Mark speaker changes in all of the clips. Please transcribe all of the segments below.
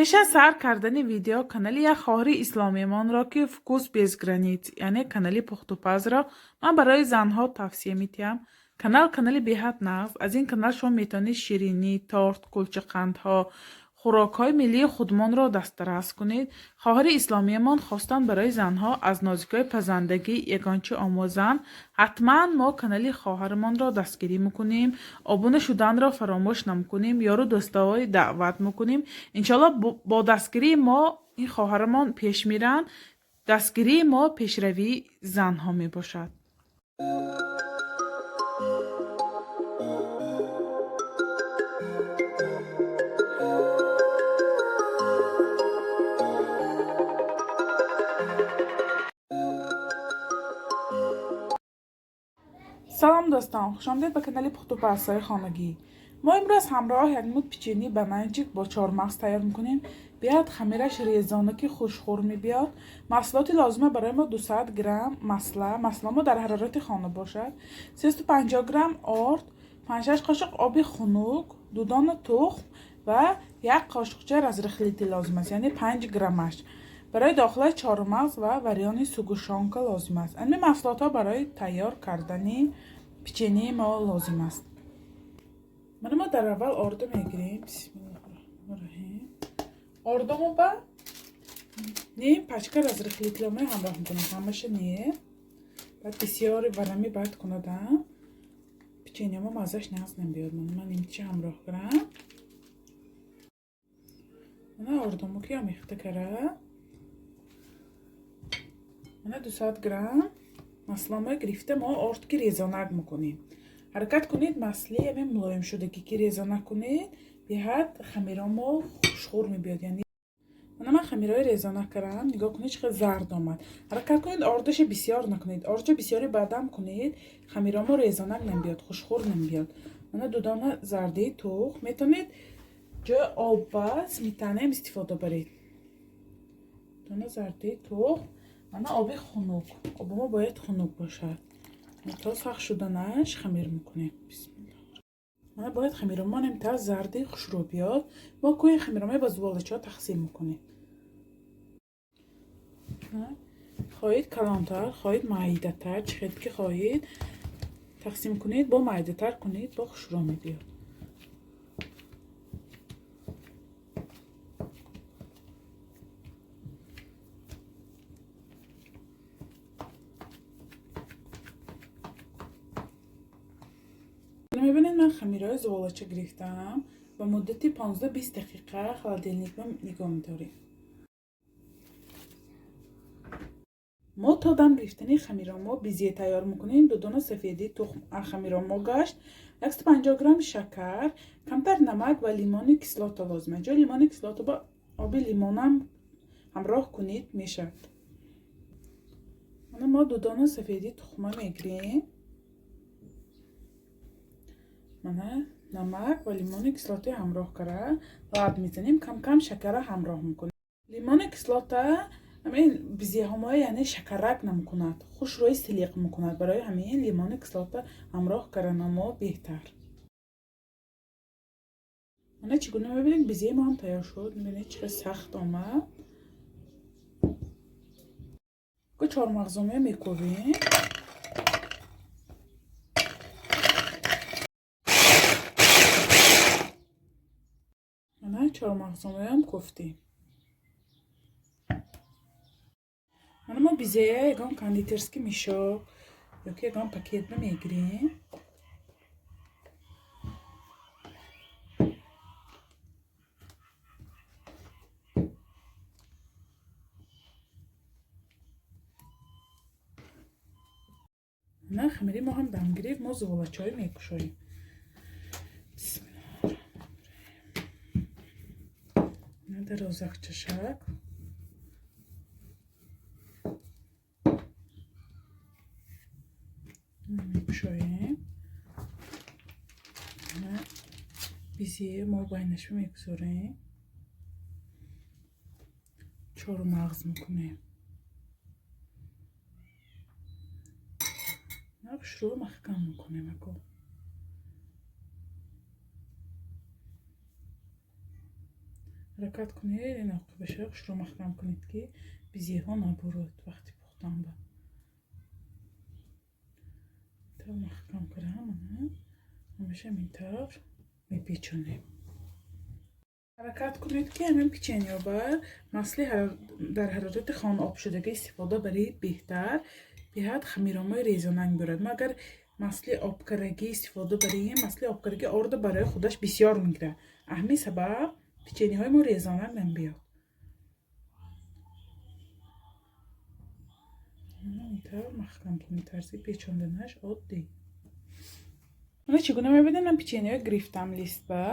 Speaker 1: Пеш аз сар кардани видео канали як хоҳари исломиямонро, ки «Вкус без границ», яъне канали пухтупазро ман барои занҳо тавсия медиҳам. Канал канали беҳад нағз. Аз ин канал шумо метавонед ширинӣ, торт, кулчақандҳо, хӯрокҳои миллии худмонро дастрас кунед. Хоҳари исломиямон хостанд барои занҳо аз нозикиҳои пазандагӣ ягон чӣ омӯзанд. Ҳатман мо канали хоҳарамонро дастгирӣ мекунем, обуна шуданро фаромӯш намекунем, ёру дӯстои даъват мекунем. Иншоалло, бо дастгирии мо ин хоҳарамон пеш меранд. Дастгирии мо пешравии занҳо мебошад. Салом, дӯстон, хушомадед ба канали пухтупазҳои хонагӣ. Мо имрӯз ҳамроҳ як муд печени бананчик бо чормағз тайёр мекунем. Биёд, хамираш резонаки хушхӯр мебиёд. Маҳсулоти лозима барои мо: 200 грамм масла, масламо дар ҳарорати хона бошад, 350 грамм орд, 5-6 қошиқ оби хунук, ду дона тухм ва як қошиқча разрыхлитель лозим аст, яъне 5 граммаш. Барои дохилаи чормағз ва варёни сгущёнка лозим аст. Ин маҳсулотҳо барои тайёр кардани печении мо лозим аст. Мана, мо дар аввал ордо мегирем. Бисмиллоҳирроҳманирроҳим. Ордомо ба ним пачка разрыхлитель ҳамроҳ мекунем, ҳамаша не. Баъд бисёри варами баъд кунадам, печеньямо маззаш нағз намебиёд. Ман нимча ҳамроҳ кунам. Мана, ордомо ки омехта кара, мана, 200 грамм масламо гирифта, мо орд ки резонак мекунем. Ҳаракат кунед, масли ҳамин мулоимшудагӣ ки резонак кунед, беҳад хамиромо хушхӯр мебиёд. Яъне мана, ман хамирои резонак кардам, нигоҳ кунед, чӣ қадр зард омад. Ҳаракат кунед, ордаша бисёр накунед. Ордша бисёри баъдам кунед, хамиромо резонак намебиёд, хушхӯр намебиёд. Мана, ду дона зардии тухм. Метавонед ҷои обба сметанаам истифода баред. Дона зардии тухм, мана, оби хунук. Обмо бояд хунук бошад. То сахт шуданаш хамир мекунем. Мана, бояд хамиромонем та зарди хушрӯ биёд. Мо кӯи хамиромои ба зуволачаҳо тақсим мекунем. Хоҳед калонтар, хоҳед майдатар, чӣ хел ки хоҳед тақсим кунед. Бо майдатар кунед, бо хушрӯ мебиёд. Мебинед, ман хамираи зуволача гирифтаам. Ба муддати 15-20 дақиқа холодильникба нигоҳ медорем. Мо то дам гирифтани хамиромо безе тайёр мекунем. Ду дона сафеди тухм хамиромо гашт, 150 грамм шакар, камтар намак ва лимони кислота лозим аст. Ҷои лимони кислота ба оби лимонам ҳамроҳ кунед, мешавад. Мана, мо ду дона сафеди тухма мегирем. Мана, намак ва лимони кислотаи ҳамроҳ кара лаб мезанем, кам-кам шакара ҳамроҳ мекунем. Лимони кислота ҳамин безеҳомоя, яъне шакарак намекунад, хушрӯи силиқ мекунад. Барои ҳамин лимони кислота ҳамроҳ карданамо беҳтар. Мана, чӣ гуна мебинед, безеи мо ҳам тайёр шуд. Мебинед, чӣ қадр сахт омад. Ку чормағзомоя мекӯбем. Мана, чормағзомоям кӯфтем. Мана, мо безея ягон кондитерский мешок ёки ягон пакетба мегирем. Мана, хамири мо ҳам дам гирифт. Мо зуволачаҳое мекушоем. Бисмиллоҳ. Дарозакчашак. Мекушоем. Безе мо байнашо мегузорем, чормағз мекунем, хушрӯ маҳкам мекунем. Ако Ҳаракат кунед, ин оқибаша хушрӯ маҳкам кунед, ки бизиҳо набурад вақти пухтан. Ба тавр маҳкам кардам, ана ҳамеша ҳамин тавр мепечонем. Ҳаракат кунед, ки ҳамин печеньеба масли дар ҳарорати хона обшудагӣ истифода баред беҳтар, беҳад хамиромои резонанг мебарад. Мо агар масли обкарагӣ истифода барем, масли обкарагӣ орда барои худаш бисёр мегирад. Ҳамин сабаб печеньеҳои мо резонанг намебиёд. Ин тавр маҳкам кунед, тарзи печонданаш оддӣ. Мана чӣ гуна мебинед, ман печеньеҳо гирифтам листба,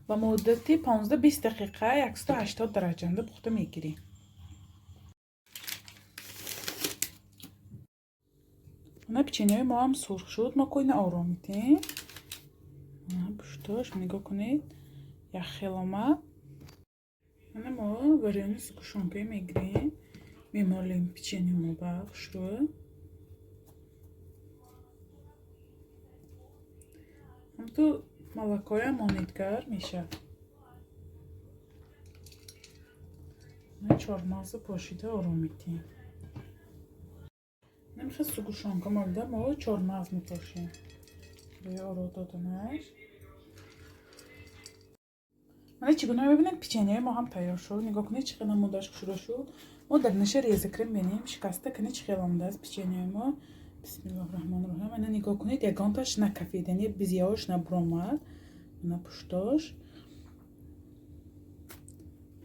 Speaker 1: ба муддати 15-20 дақиқа 180 дараҷанда пухта мегирем. Мана печеньеҳои мо ҳам сурх шуд, мо коина ором метем. Пуштош нигоҳ кунед, як хел омад. Мана мо варёни сгущёнка мегирем, мемолем печеньемо ба хушрӯ. Ҳамту молокоям монедгар мешавад. Чормағза пошида ором метиҳем. Намехел сгущёнка молида мо чормағз мепошем барои оро доданаш. Мана чӣ гуна мебинед, печеньеҳои мо ҳам тайёр шуд. Нигоҳ кунед, чӣ қадар намудаш хушрӯ шуд. Мо дар ниша реза крем бинем, шикаста кани чӣ хел омадааст печеньеҳои мо. Бисмиллоҳи раҳмони раҳим. Мана нигоҳ кунед, ягонташ накафид, яъне бизиҳош набуромад. Мана пуштош.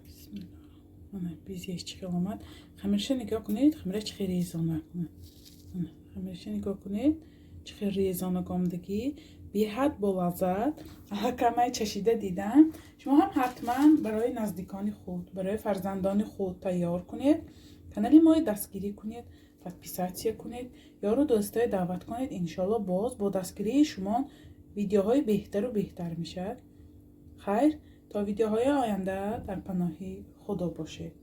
Speaker 1: Бисмиллоҳ. Мана бизияш чӣ хел омад. Хамирша нигоҳ кунед, хамираш чӣ хел резонак. Мана хамирша нигоҳ кунед, чӣ хел резонак омадагӣ. Беҳад болаззат. Аллакай ман чашида дидам. Шумо ҳам ҳатман барои наздикони худ, барои фарзандони худ тайёр кунед. Канали мои дастгирӣ кунед, подписаться кунед, ёру дӯстое даъват кунед. Иншоалло боз бо дастгирии шумо видеоҳои беҳтару беҳтар мешавад. Хайр, то видеоҳои оянда дар паноҳи Худо бошед.